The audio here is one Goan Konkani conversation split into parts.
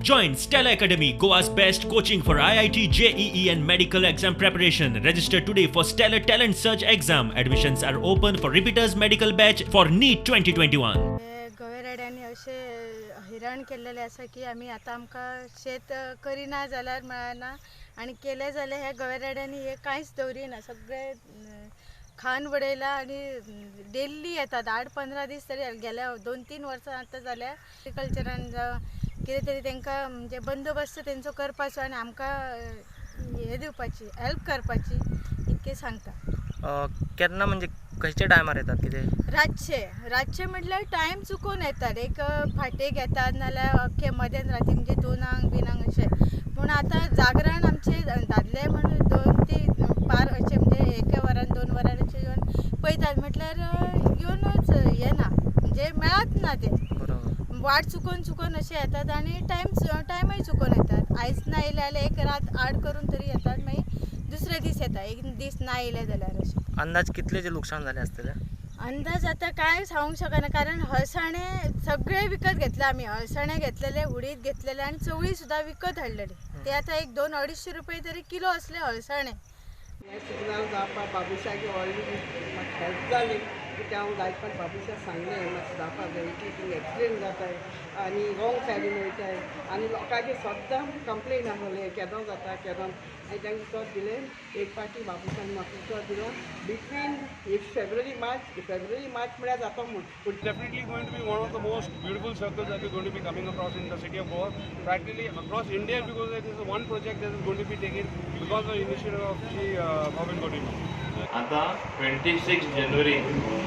Join Stella Academy, Goa's best coaching for IIT, JEE and medical exam preparation. Register today for Stellar Talent Search exam. Admissions are open for repeaters medical batch for NEET 2021. गवे रेड्यांनी अशें हैराण केल्लेलें आसा की आमी आतां आमकां शेत करिना जाल्यार मेळना आनी केलें जाल्यार ह्या गवे रेड्यांनी हें कांयच दवरिना, सगळें खान वडयलां आनी डेली येतात 8-15 दीस तरी गेल्या 2-3 वर्सां आतां जाल्या. एग्रीकल्चरान जावं कितें तरी तांकां म्हणजे बंदोबस्त तेंचो करपाचो आनी आमकां हें दिवपाची हेल्प करपाची इतकें सांगता. केन्ना म्हणजे खंयच्या टायमार येतात कितें? रातचे, रातचे म्हटल्यार टायम चुकोवन येतात, एक फाटीक येतात नाल्यार अख्खे मध्यान राती म्हणजे 2 बिनांक अशें. पूण आतां जागरण आमचे दादले म्हण 2-3 पार अशें म्हणजे 1 वरान 2 वरान अशें येवन पळयतात, म्हटल्यार येवनच येना म्हणजे मेळत ना ते, वाट चुकोवन चुकोवन अशें येतात आनी टायमय चुकोवन येतात. आयज ना येयले जाल्यार एक रात आड करून तरी येतात, मागीर दुसरे दीस येता, एक दीस ना येयले जाल्यार अशें. अंदाज कितलेचें लुकसाण जालें आसतलें? अंदाज आतां कांय सांगूंक शकना, कारण हळसाणे सगळे विकत घेतले आमी, हळसाणे घेतलेले, उडीद घेतलेले आनी चवळी सुद्दां विकत हाडलेली. ते आतां एक 2-250 रुपये तरी किलो असले हळसाणे. हें सिग्नल जावपाक बाबुशाक ऑलरेडी म्हाका हेल्प जाली कित्याक हांव जायत पण बाबुशाक सांगलें मातशें जावपाक जाय, इतली थिंग एक्सिडेंट जाताय आनी रॉंग सायडीन वयताय आनी लोकांचे सद्दां कंप्लेन आसले केदो जाता केदो, आनी तांकां उतर दिलें एक पाटी बाबुशान म्हाका उतर दिलो बिटवीन फेब्रुवारी मार्च म्हळ्यार जाता म्हूण. It's definitely going to be one of the most beautiful circles that is going to be coming across in the city of Goa, practically across India, because it is one project that is going to be taken because of the initiative of Shri Mauvin Godinho. आता 26 जानेवारी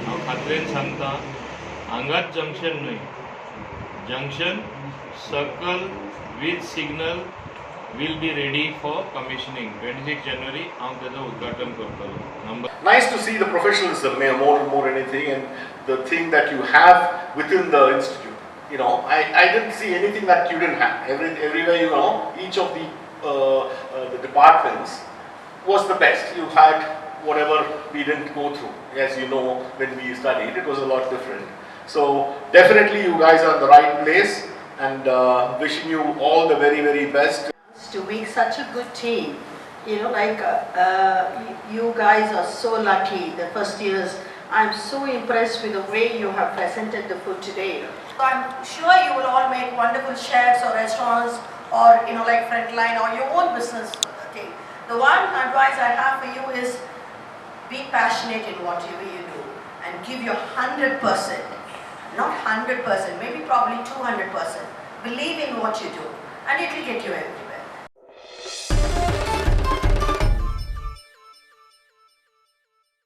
हांव खात्रेन सांगता, हांगाच जंक्शन न्हय, junction circle with signal will be ready for commissioning. 26 January हांव तेजो उद्घाटन करतलो. Number. Nice to see the professionalism more anything, and the thing that you have within the institute. You know, I didn't see anything that you didn't have. Everywhere you go, each of the departments was the best. You had whatever we didn't go through. As you know, when we studied, it was a lot different. So definitely you guys are in the right place, and wishing you all the very, very best. To make such a good team, you know, like you guys are so lucky, the first years. I'm so impressed with the way you have presented the food today. So I'm sure you will all make wonderful chefs or restaurants or, you know, like frontline or your own business thing. The one advice I have for you is be passionate in whatever you do and give your 100%, not 100%, maybe probably 200%. Believe in what you do and it will get you everywhere.